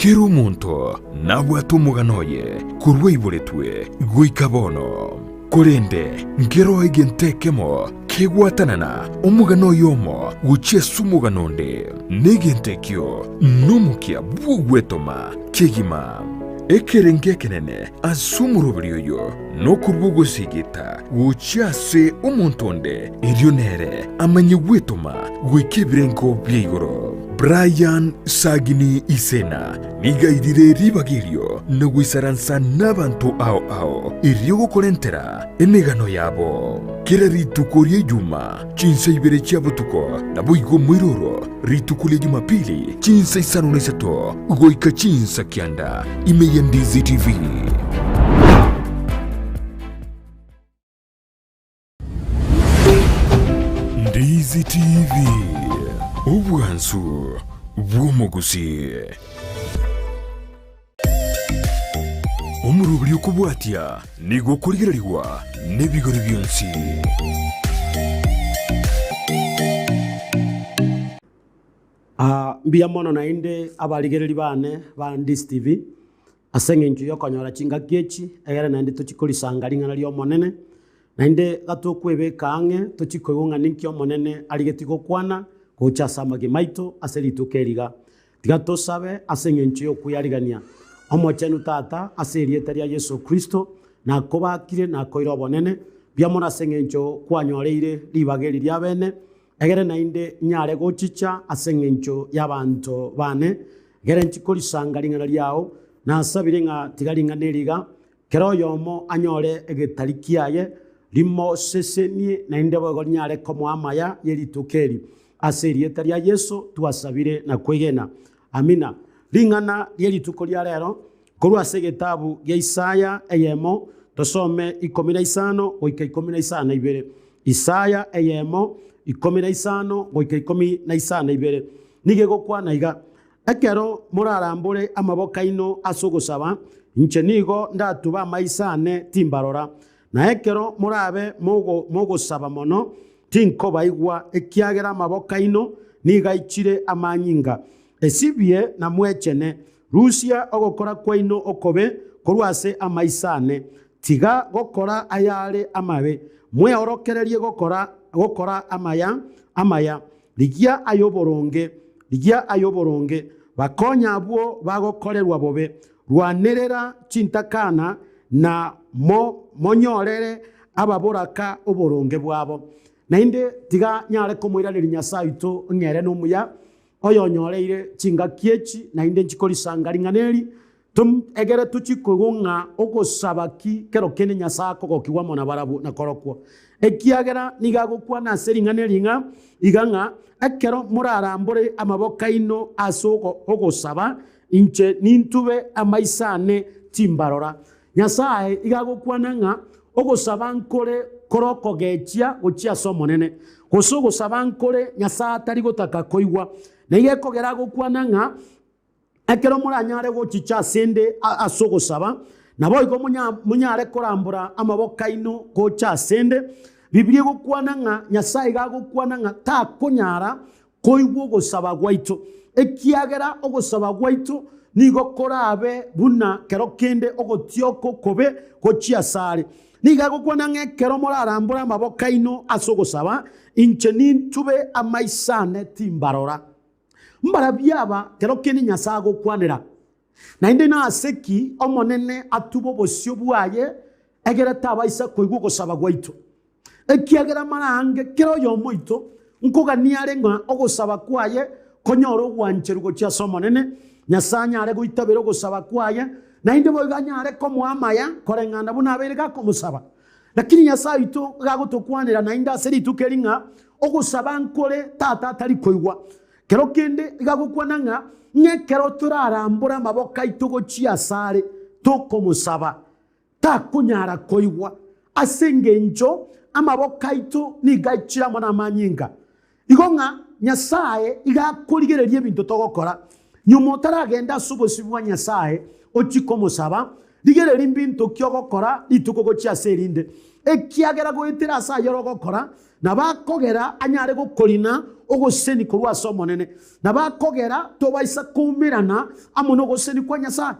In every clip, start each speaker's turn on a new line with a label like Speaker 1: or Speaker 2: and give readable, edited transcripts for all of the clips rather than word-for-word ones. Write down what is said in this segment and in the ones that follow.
Speaker 1: Kera omonto nabwate omogano oye korwa aiboretwe goika bono. Korende nkeroo egento ekemo kegwatanana omogano oyomo gochia ase omogano onde, na egento ekio nomokia bw'ogwetoma kegima. Ekerengo ekenene ase omoroberi oyo nokorua ogosigita gochia ase omonto onde, erio nere amanye gwetoma goika ebirengo bia igoro. Brian Sagini Isena nigo airire ribaga erio na goisaransa nabanto ao ao erio gokorentera emegano yabo. Kera rituko ria Ijuma chinsa ibere chia botuko, naboigo moiroro rituko ria Jumapili chinsa isano na isato goika chinsa kianda ime ya Ndizi TV. Ndizi TV, obwansu bw'omogusii. Omoroberi okobwatia nigo okorigererigwa nebigori bionsi.
Speaker 2: Aa mbuya mono naende abarigereri bane ba Ndizi TV. Ase engencho y'okonyora chingaki echi, egere naende tochie korisanga ring'ana ri'Omonene, naende gatokwebeka ang'e tochie koigwa ng'a ninki Omonene arigetie gokwana gocha ase amagima aito ase rituko eri iga. Tiga tosabe ase engencho y'okweyarigania. Omochenu Tata, ase erieta ria Yeso Kristo, nakobakire nakoire obonene, mbuya mono ase engencho kwanyoreire ribaga eri riabene, egere naende nyare gochicha ase engencho y'abanto bane, Ekero inche korisanga ring'ana riao, nasabire ng'a tiga ring'ana eri iga, kera oyomo anyore egetari kiaye, rimosesenie, naende boigo rinyare komoa amaya ye rituko eri. Ase erieta ria Yeso twasabire na kwegena. Amina. Ring'ana rie rituko ria rero, korwa ase egetabu gia Isaya eyemo, tosome 15 goika 52. Isaya eyemo, 15 goika 52. Nigo egokwana iga, Ekero morarambore amaboko aino ase ogosaba, inche nigo ndatube amaiso aane timbarora, na ekero morabe mogosaba mono, tinkobaigwa, ekiagera amaboko aino nigo aichire amanyinga. Esibie na mwechene, rusia ogokora kwaino okobe korwa ase amaiso aane, tiga gokora ayare amabe, mweorokererie gokora amaya amaya. Rigia ay'oboronge, rigia ay'oboronge, bakonye abwo bagokorerwa bobe, rwanerera chintakana na monyorere ababoraka oboronge bwabo. Naende tiga nyare komoiraneria Nyasae oito ng'a ere nomuya, oyonyoreire chingaki echi, naende nchikorisanga ring'ana eri, Egere tochie koigwa ng'a ogosaba ki kero kende Nyasae akogokigwa amo nabarabwo na korokwo. Ekiagera nigo agokwana ase ring'ana eri ng'a iga ng'a ekero morarambore amaboko aino ase ogosaba, inche nintube amaiso ane timbarora. Nyasae iga agokwana ng'a ogosaba nkore kore okogechia gochia ase Omonene, gose ogosaba nkore Nyasae atari gotaka koigwa. Na iga ekogera agokwana ng'a Ekero moranyare gochicha asende ase ogosaba, naboigo monyare korambora amaboko aino gocha asende. Biblia egokwana ng'a Nyasae iga agokwana ng'a takonyara koigwa ogosaba gwaito, ekiagera ogosaba gwaito nigo korabe buna kero kende ogotioka okobe gochia asare. Nigo agokwana ng'a ekero morarambore amaboko aino ase ogosaba, inche nintube amaiso ane timbarora. Mbarabwo aba kero kende Nyasae agokwanera, naende nase ki Omonene atube obosio bwaye egere tabaisa koigwa ogosaba gwaito? Ekiagera mara aange kera oyomo oito nkogania are ng'a ogosaba kwaye konyore ogwancherwa gochia ase Omonene, Nyasae anyare goitabera ogosaba kwaye, naende boigo anyare komoa amaya koreng'ana buna abeire gakomosaba. Lakini Nyasae oito iga agotokwanera naende ase rituko eri ng'a ogosaba nkore Tata atari koigwa. Kero kende iga agokwana ng'a ng'ekero torarambore amaboko aito gochia asare tokomosaba, takonyara koigwa, ase engencho amaboko aito nigo aichire amo namanyinga. Igo ng'a Nyasae iga akorigereria ebinto togokora. Nyuma otaragenda ase obosio bwa Nyasae ochie komosaba, Rigereria mbinto ki ogokora rituko gochia ase erinde, ekiagera goetera ase ayore ogokora, nabo akogera anyare gokorina ogoseseni korwa ase Omonene, nabo akogera tobaisa koumerana amo nogoseseni kwa Nyasae.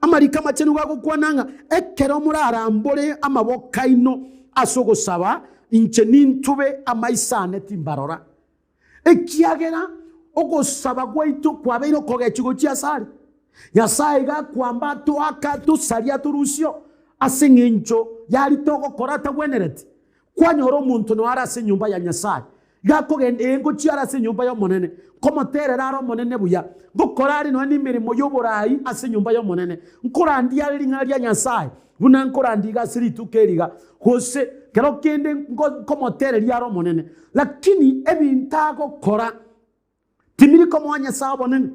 Speaker 2: Amariko amachenu gagokwana ng'a ekero morarambore amaboko aino ase ogosaba, inche nintube amaiso ane timbarora. Ekiagera ogosaba gwaito kwabeire okogechia gochia asare, Nyasae iga akwamba atoake atosarie atorusio ase engencho y'aria togokora atagwenereti. Kwanyora omonto noyo are ase enyomba ya Nyasae, iga akogenda ee ngochia are ase enyomba y'Omonene, nkomoterera are Omonene buya, ngokora are nonya nemeremo y'oboraai ase enyomba y'Omonene, nkorandia are ring'ana ria Nyasae, Buna nkorandia iga ase rituko eri iga, gose kero kende nkomotereria are Omonene, lakini ebinto agokora timiri komoa Nyasae obonene.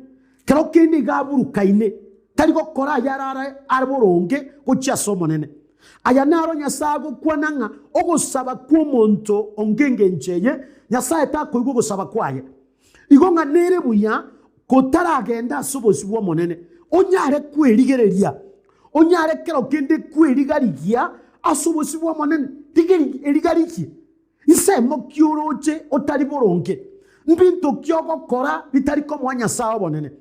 Speaker 2: Kero kende iga aburukaine, tari gokora ayare are are boronge gochia ase Omonene. Aya naro Nyasae agokwana ng'a ogosaba kw'omonto onge engencho eye, Nyasae takoigwa ogosaba kwaye. Igo ng'a nere buya kotaragenda ase obosio bw'Omonene, onyare kwerigereria, onyare kero kende kweriga-rigia ase obosio bw'Omonene. Rigeria eriga-rigie, nsemo ki oroche otari boronge? Mbinto ki ogokora bitari komoa Nyasae obonene?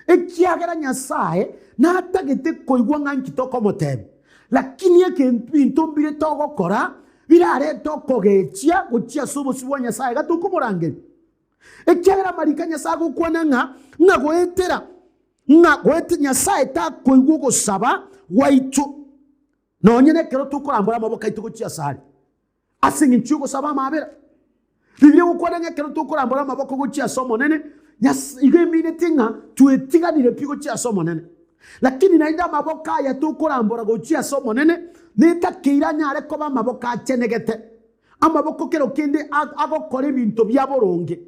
Speaker 2: Ekiagera Nyasae natagete koigwa ng'a nki tokomotebia, lakini ebinto mbire togokora birarete okogechia gochia ase obosio bwa Nyasae iga tokomorangeria. Ekiagera amariko a Nyasae agokwana ng'a ng'a goetera ng'a goete Nyasae takoigwa ogosaba gwaito nonye nekero tokorambora amaboko aito gochia asare ase eng'encho y'ogosaba amaabera. Bibilia egokwana ng'a ekero tokorambora amaboko gochia ase Omonene, Nyas igo eminetie ng'a twetiganire pi gochia ase Omonene. Lakini naende amaboko aya tokorambora gochia ase Omonene netakeire anyare koba amaboko achenegete. Amaboko kero kende agokora ebinto bia boronge,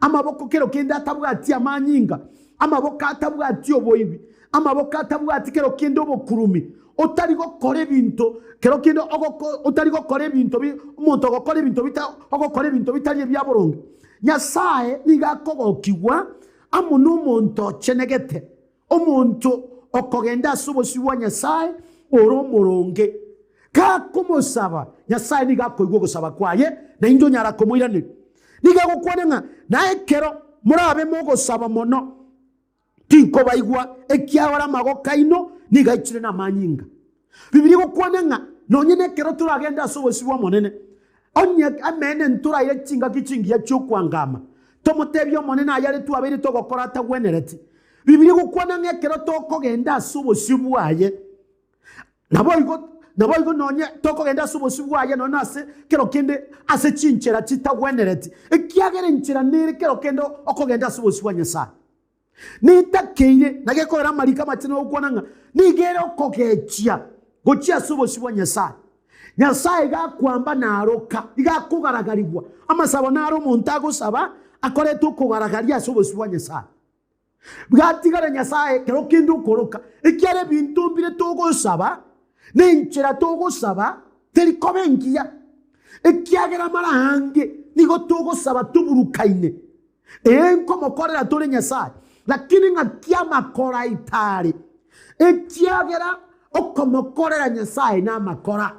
Speaker 2: amaboko kero kende atabwati amanyinga, amaboko atabwati oboibi, amaboko atabwati kero kende obokurumi, otari gokora ebinto kero kende ogoko otari gokora ebinto bi omonto ogokora ebinto bita ogokora ebinto bitari ebia boronge. Nyasae nigo akogokigwa amo nomonto ochenegete. Omonto okogenda ase obosio bwa Nyasae ore omoronge, gakomosaba, Nyasae nigo akoigwa ogosaba kwaye, naende onyara komoiraneria. Nigo agokwana ng'a, Na ekero morabe mogosaba mono, tinkobaigwa, ekiagera amagoko aino nigo aichire namanyinga. Bibilia egokwana ng'a nonye nekero toragende ase obosio bw'Omonene, onye emeene ntoraire chingaki chingiya chi'okwangama, tomotebie Omonene ayare twabeire togokora atagwenereti. Bibilia egokwana ng'a ekero tokogenda ase obosio bwaye, naboigo naboigo nonye tokogenda ase obosio bwaye nonye ase kero kende ase chinchera chitagwenereti, ekiagera enchera nere kero kende okogenda ase obosio bwa Nyasae. Netakeire, na gekogera amariko amachenu agokwana ng'a nigo ere okogechia gochia ase obosio bwa Nyasae. Nyasae iga akwamba naroka, iga akogaragarigwa. Amasabo naro omonto agosaba akorete okogaragaria ase obosio bwa Nyasae. Bwatigara Nyasae ekero kende okoroka, ekiagera ebinto mbire togosaba, na enchera togosaba teri koba engiya, ekiagera mara aange nigo togosaba toburukaine. Ee, nkomokorera tore Nyasae, lakini ng'aki amakora aito are, ekiagera okomokorera Nyasae namakora.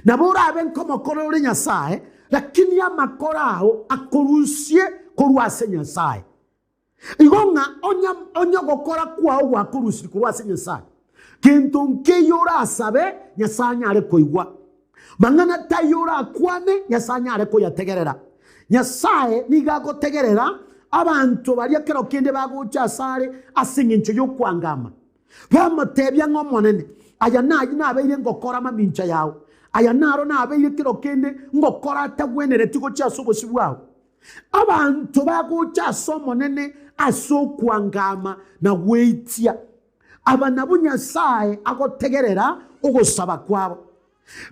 Speaker 2: Nabo orabe nkomokorera ore Nyasae, lakini amakora ao akorusie korwa ase Nyasae. Igo ng'a onye onye ogokora kwao gwakorusirie korwa ase Nyasae, gento nkeiyo orasabe Nyasae anyare koigwa. Mang'ana taiyo orakwane Nyasae anyare koyategerera. Nyasae nigo agotegerera abanto baria kero kende bagocha asare ase engencho y'okwangama. Bamotebia ng'a Omonene, aya nayio nabeire ngokora mamincha yao, aya naro nabeire kero kende ngokora atagwenereti gochia ase obosio bwao. Abanto bagocha ase Omonene ase okwangama na gweitia. Aba nabwo Nyasae agotegerera ogosaba kwabo.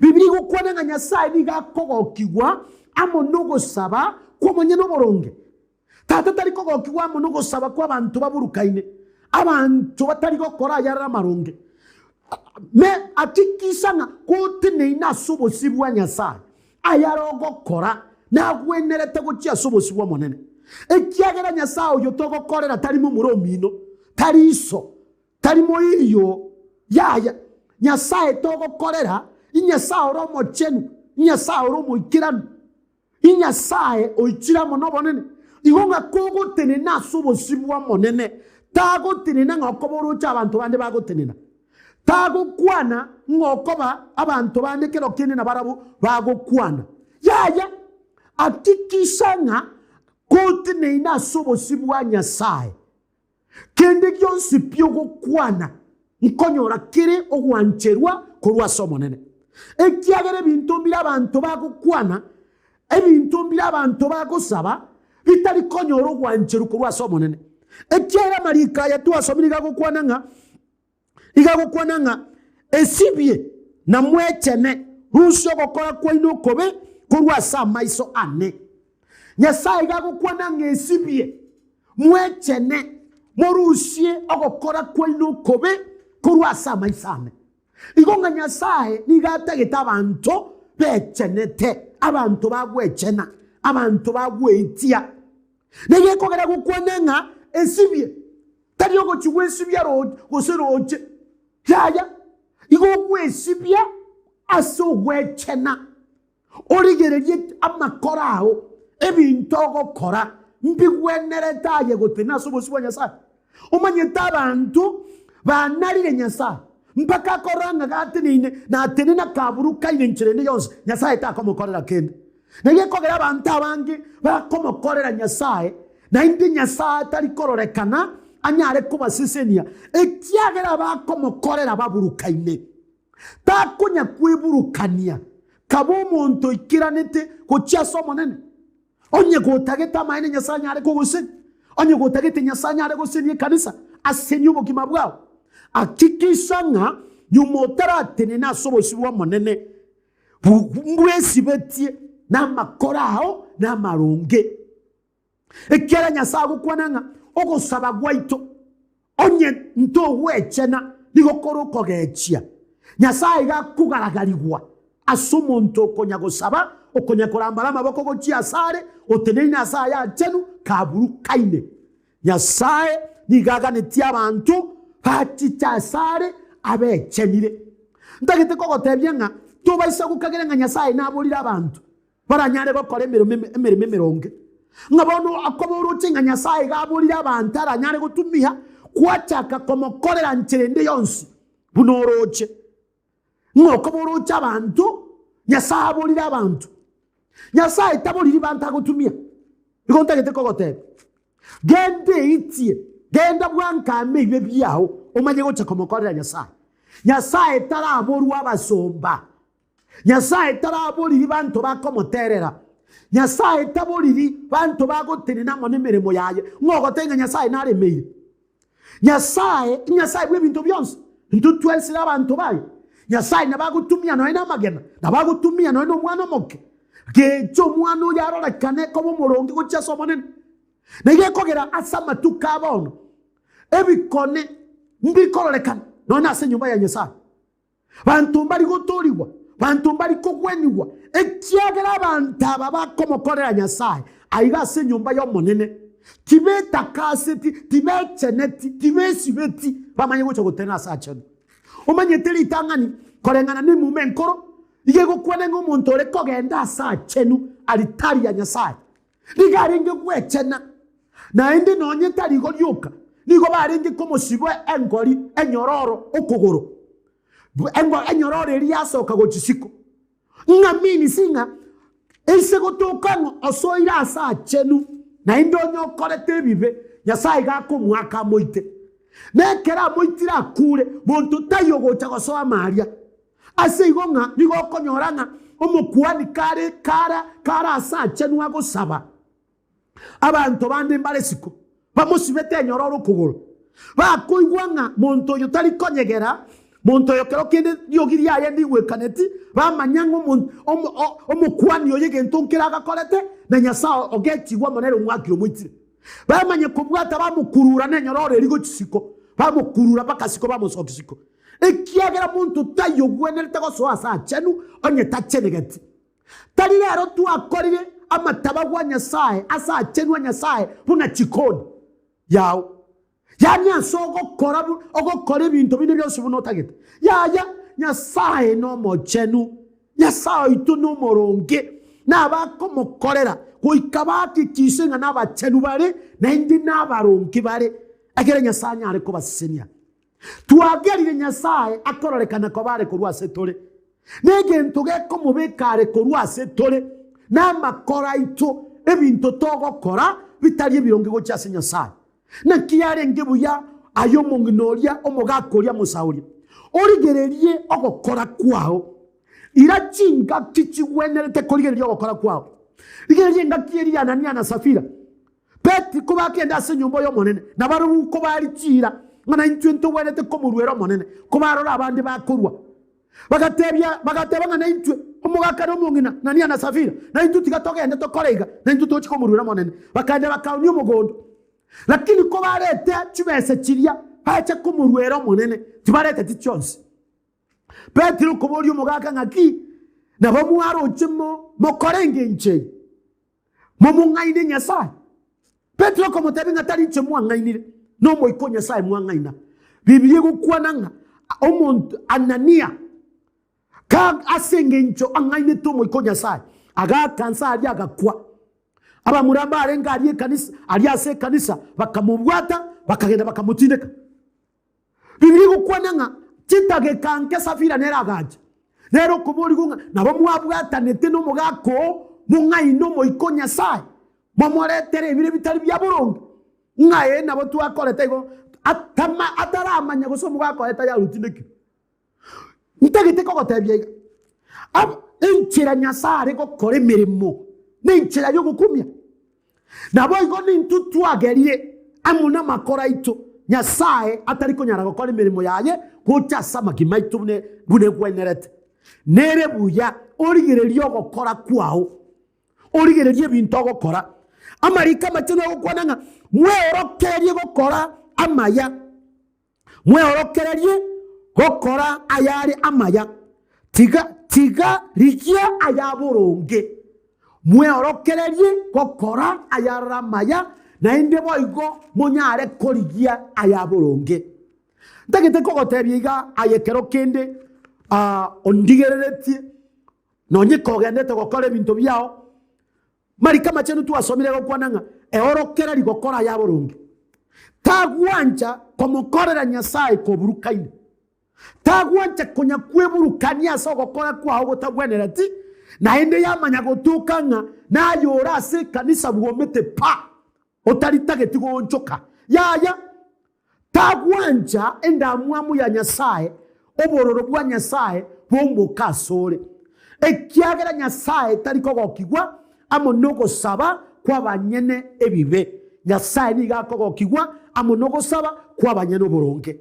Speaker 2: Bibilia egokwana ng'a Nyasae nigo akogokigwa amo nogosaba kw'omonyene oboronge. Tata tari kogokigwa amo nogosaba kw'abanto baburukaine, abanto batari gokora ayare amaronge. Me hakikisha ng'a goteneine ase obosio bwa Nyasae, ayare ogokora nagwenerete gochia ase obosio bw'Omonene. Ekiagera Nyasae oyo togokorera tari momura omino, tari iso, tari moirio, yaya. Nyasae togokorera, Nyasae ore omochenu, Nyasae ore omoikeranu, Nyasae oichire amo nobonene. Igo ng'a kogotenena ase obosio bw'Omonene, tagotenena ng'a okoba oroche abanto bande bagotenena. Tagokwana ng'a okoba abanto bande kero kende nabarabwo bagokwana. Yaya, hakikisha ng'a koteneine ase obosio bwa Nyasae. Kende gionsi pi ogokwana nkonyora kere ogwancherwa korwa ase Omonene. Ekiagera ebinto mbire abanto bagokwana, ebinto mbire abanto bagosaba, bitari konyora ogwancherwa korwa ase Omonene. Ekiagera amariko aya twasomire iga agokwana ng'a, iga agokwana ng'a, Esibie na mwechene, rusia ogokora kwaino okobe korwa ase amaiso ane. Nyasae iga agokwana ng'a esibie, mwechene, morusie ogokora kwaino okobe korwa ase amaiso ane. Igo ng'a Nyasae nigo atagete abanto bechenete, abanto bagwechena, abanto bagweitia. Nigo ekogera gokwana ng'a esibie, tari ogochia gwesibia gose roche, yaya, igo ogwesibia ase ogwechena. Origererie amakora ao, ebinto ogokora mbigwenerete aye gotenena ase obosio bwa Nyasae. Omanyete abanto banarire Nyasae, mpaka akorora ng'a gateneine, natenena kaburukaine enchera ende yonsi, Nyasae takomokorera kende. Naki ekogera abanto abange bakomokorera Nyasae, naende Nyasae atari kororekana anyare kobasesenia, ekiagera bakomokorera baburukaine. Takonya kweburukania, kaba omonto oikeranete gochia ase Omonene. Onye gotagete amaene Nyasae anyare kogosenia, onye gotagete Nyasae anyare gosenia ekanisa, asenie obogima bwao. Hakikisha ng'a nyuma otaratenena ase obosio bw'Omonene, mbwesibetie namakoro ao namaronge. Ekiagera Nyasae agokwana ng'a ogosaba gwaito, onye ntogwechena, nigo kore okogechia. Nyasae iga akogaragarigwa ase omonto okonya gosaba, okonya korambara amaboko gochia asare, oteneine ase aye achenu, kaburukaine. Nyasae nigo aganetie abanto bachiche asare abechenire. Ntagete kogotebia ng'a tobaisa gokagera ng'a Nyasae naborire abanto. Baranyare gokora emeremo emeremo emeronge, ng'a bono akoba oroche ng'a Nyasae iga aborire abanto aranyare gotumia, gwachaka komokorera nchera ende yonsi buna oroche. Ng'a okoba oroche abanto, Nyasae aborire abanto. Nyasae taboriri banto agotumia. Igo ntagete kogotebia, genda eitie, genda bwankame ebibe biao, omanye gocha komokorera Nyasae. Nyasae taraborwa abasomba. Nyasae taraboriri banto bakomoterera. Nyasae taboriri banto bagotenena amo nemeremo yaye. Ng'o ogoteba ng'a Nyasae naremeire? Nyasae, Nyasae bw'ebinto bionsi, intwe twensire abanto baye. Nyasae nabo agotumia nonya namagena, nabo agotumia nonya nomwana omoke. Gecha omwana oyo arorekane koba omoronge gochia ase Omonene. Na igo ekogera ase amatuko a bono, ebikone mbikororekana nonya ase enyomba ya Nyasae. Banto mbari gotoorigwa, banto mbari kogwenigwa, ekiagera abanto aba bakomokorera Nyasae aiga ase enyomba y'Omonene, tibetakaseti, tibecheneti, tibesibeti, bamanye gocha gotenena ase aachenu. Omanyete ritang'ani, koreng'ana nemuma enkoro, iga egokwana ng'a omonto ore kogenda ase aachenu, alitari ya Nyasae, nigo arenge gwechena, naende nonye tari igo rioka, nigo barenge komosiba engori enyororo okogoro, enyororo eria yasoka gochia isiko. Ng'a means ng'a ase gotoka ng'a osoire ase aachenu, naende onye okorete ebibe, Nyasae iga akomoaka amoite. Na ekero amoitire akure, monto taiyo ogocha gosoa amo aria. Ase igo ng'a nigo okonyora ng'a omokuani kare kara kare ase achenu agosaba, abanto bande mbare isiko, bamosibete enyororo okogoro. Bakoigwa ng'a monto oyo tari konyegera, monto oyo kero kende riogi riaye ndigwekaneti, bamanya ng'a omo omo omokuani oyo egento nkere agakorete, na Nyasae ogetigwe amo nere omwakire omoitire. Bamanye kobwata bamokurura nenyororo eria gochia isiko, bamokurura mpaka isiko bamosokia isiko. Ekiagera monto taiyo ogwenerete gosoa ase aachenu onye tachenegeti. Tari rero twakorire amatabagwa a Nyasae ase aachenu a Nyasae buna chikoni yao, yaani ase ogokora ogokora ebinto binde bionsi buna otagete. Yaya, Nyasae nomochenu, Nyasae oito nomoronge, na abakomokorera goika bahakikishe ng'a nabachenu bare, naende nabaronge bare, ekere Nyasae anyare kobasesenia. Twagerire Nyasae akororekana koba are korwa ase tore, na egento gekomobeka are korwa ase tore, namakora aito, ebinto togokora bitari ebironge gochia ase Nyasae. Naki yarenge buya aye omong'ina oria, omogaka oria musa oria, origererie ogokora kwao. Ira chingaki chigwenerete korigereria ogokora kwao. Rigereria engaki eria y'Anania na Safira, Petero kobakenda ase enyomba y'Omonene, na barobwo kobaria chiira, ng'a naintwe ntogwenerete komoruera Omonene, kobarora abande bakorua. Bagatebia, bagateba ng'a naintwe, omogaka na omong'ina, Anania na Safira, naintwe tiga togende tokore iga, naintwe tochie komoruera Omonene. Bakagenda bakaonia omogondo. Lakini kobarete chibesa chiria, bacha komoruera Omonene, tibareteti chionsi. Petero okoboria omogaka ng'aki, Nabo mwaroche mo, mokore engencho eye? Momong'aine Nyasae? Petero akamotebia ng'a tari inche mwang'ainire, n'Omoika o Nyasae mwang'aina. Bibilia egokwana ng'a omonto Anania ka ase engencho ang'ainete Omoika o Nyasae, agaaka nse aria agakwa. Abamura mbarenge aria ekanisa, aria ase ekanisa bakamobwata bakagenda bakamotindeka. Bibilia egokwana ng'a chidageka nke Safira nere agacha. Nere okoborigwa ng'a nabo mwabwatanete nomogaka oo mong'aine Omoika o Nyasae, momoretere ebire bitari bia boronge, ng'a ee nabo twakorete igo, atama ataramanya gose omogaka oye tayarotindekire. Ntagete kogotebia iga, ab enchera Nyasae are gokora emeremo nenchera y'ogokumia. Naboigo nintwe twagerire amo namakoro aito, Nyasae atari konyara gokora emeremo yaye gocha ase amagima aito buna buna egwenerete. Nere buya origererie ogokora kwao, origererie ebinto ogokora. Amariko amachenu agokwana ng'a mweorokererie gokora amaya. Mweorokererie gokora ayare amaya, tiga, tiga rigia ayaboronge. Mweorokererie gokora ayarore amaya, naende boigo monyare korigia ayaboronge. Ntagete kogotebia iga aye ekero kende ah, ondigereretie, nonye kogendete gokora ebinto biao, Mariko amachenu twasomire agokwana ng'a eorokererie gokora ayaboronge. Tagwancha komokorera Nyasae koburukaine. Tagwancha konya kweburukania ase ogokora kwao gotagwenereti, naende yamanya gotoka ng'a naye ore ase ekanisa bwomete pa, otaritageti goonchoka. Yaya, Tagwancha endamwamu ya Nyasae, obororo bwa Nyasae bomoka asore, ekiagera Nyasae tari kogokigwa amo nogosaba kw'abanyene ebibe. Nyasae nigo akogokigwa amo nogosaba kw'abanyene oboronge.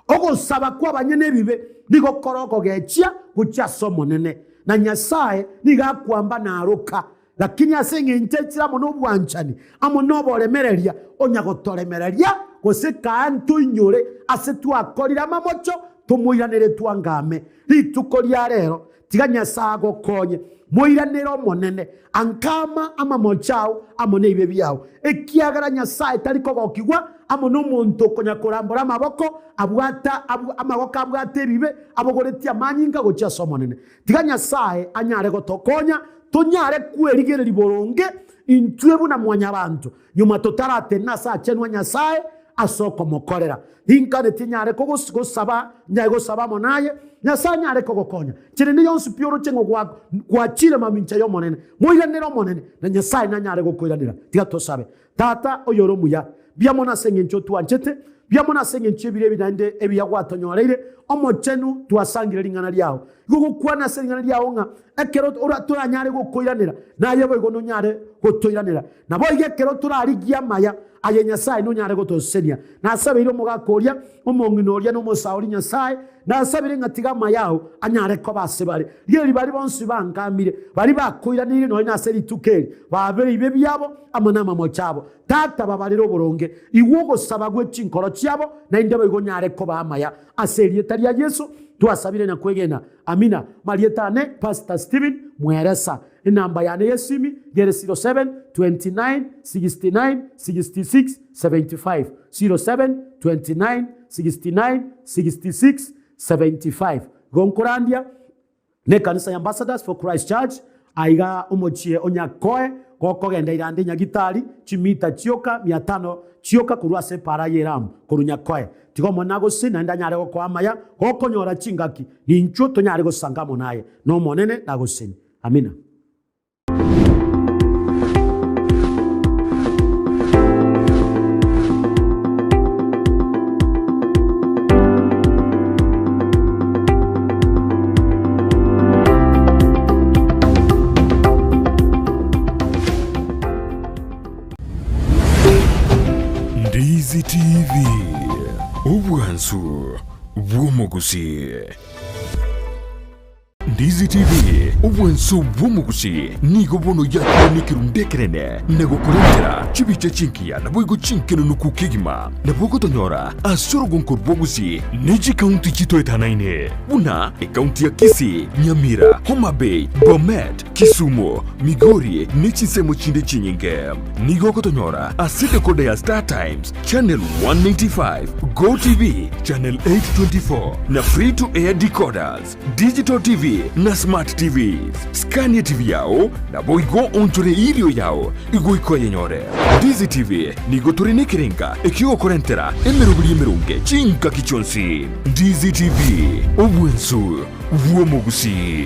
Speaker 2: Ogosaba kw'abanyene ebibe nigo kore okogechia gochia ase Omonene, na Nyasae nigo akwamba naroka Lakini ase engencho echire amo nobwanchani, amo noboremereria, onya gotoremereria, gose kaa ntoinyore ase twakorire amamocho, tomoiranere twangame. Rituko ria rero, tiga Nyasae agokonye, moiranere Omonene, ankama amamocho ao amo nebibe biao, ekiagera Nyasae tari kogokigwa amo nomonto okonya korambora amaboko abwate amagoko abwate ebibe, abogoretie amanyinga gochia ase Omonene. Tiga Nyasae anyare gotokonya tonyare kwerigereria boronge intwe buna mwanyabanto, nyuma totaratenena ase aachenwa Nyasae ase okomokorera. Ninkanetie nyare kogosaba, nyare gosaba amo naye, Nyasae anyare kogokonya. Nchera ende yonsi pi oroche ng'a gwachire mamincha y'Omonene, moiranere Omonene, na Nyasae nanyare gokoiranera. Tiga tosabe. Tata oyore omuya, mbuya mono ase engencho otwanchete, mbuya mono ase engencho y'ebiro ebi naende ebiya gwatonyoreire, Omochenu, twasangire ring'ana riao. Igo gokwana ase ring'ana riao ng'a ekero toranyare gokoiranera, naye boigo nonyare gotoiranera. Naboigo ekero torarigie amaya, aye Nyasae nonyare gotosesenia. Nasabeire omogaka oria, omong'ina oria, na omosaori Nyasae, nasabeire ng'a tiga amaya ao anyare koba ase bare. Rigereria baria bonsi bangamire, baria bakoiraneire nonya nase rituko eri, baabere ebibe biabo amo namamocho abo. Tata, babarere oboronge, igwa ogosaba gwe chinkoro chiabo, naende boigo onyare koba amaya. Ase erieta ria Yeso twasabire na kwegena. Amina. Marieta ane Pastor Stephen Mweresa. Enamba yane y'esimi yere 07 29 69 66 75, 07 29 69 66 75. Igo nkorandia nekanisa ya Ambassadors for Christ Church aiga omochie o Nyakoe, gokogenda irande Nyagitari, chimita chioka mia tano chioka korwa ase epaara y'Elamu korwa Nyakoe. Tiga Omonene agosesenie naende anyare gokoa amaya, gokonyora chingaki, ninchwo tonyare gosanga amo naye, n'Omonene nagosesenie. Amina.
Speaker 1: Ndizi TV, obwansu bw'omogusii. Ndizi TV, obwansu bw'omogusii nigo bono yakire nekerundu ekenene na gokorentera chibicha chingiya naboigo chinkenenuku kegima. Nabo ogotonyora ase orogonko rw'Ogusii ne chikaunti chitoetanaine buna ekaunti ya Kisii, Nyamira, Homa Bay, Bomet, Kisumu, Migori ne chinsemo chinde chinyinge. Nigo ogotonyora ase decoder ya Star Times, Channel 195, Go TV, Channel 824 na Free to Air decoders, Digital TV na Smart TVs. Scania TV yao naboigo onchore irio yao igoika oyenyore. Ndizi TV nigo tore nekerenga ekiogokorentera emeroberi emeronge chingaki chionsi. Ndizi TV, obwensu bw'omogusii.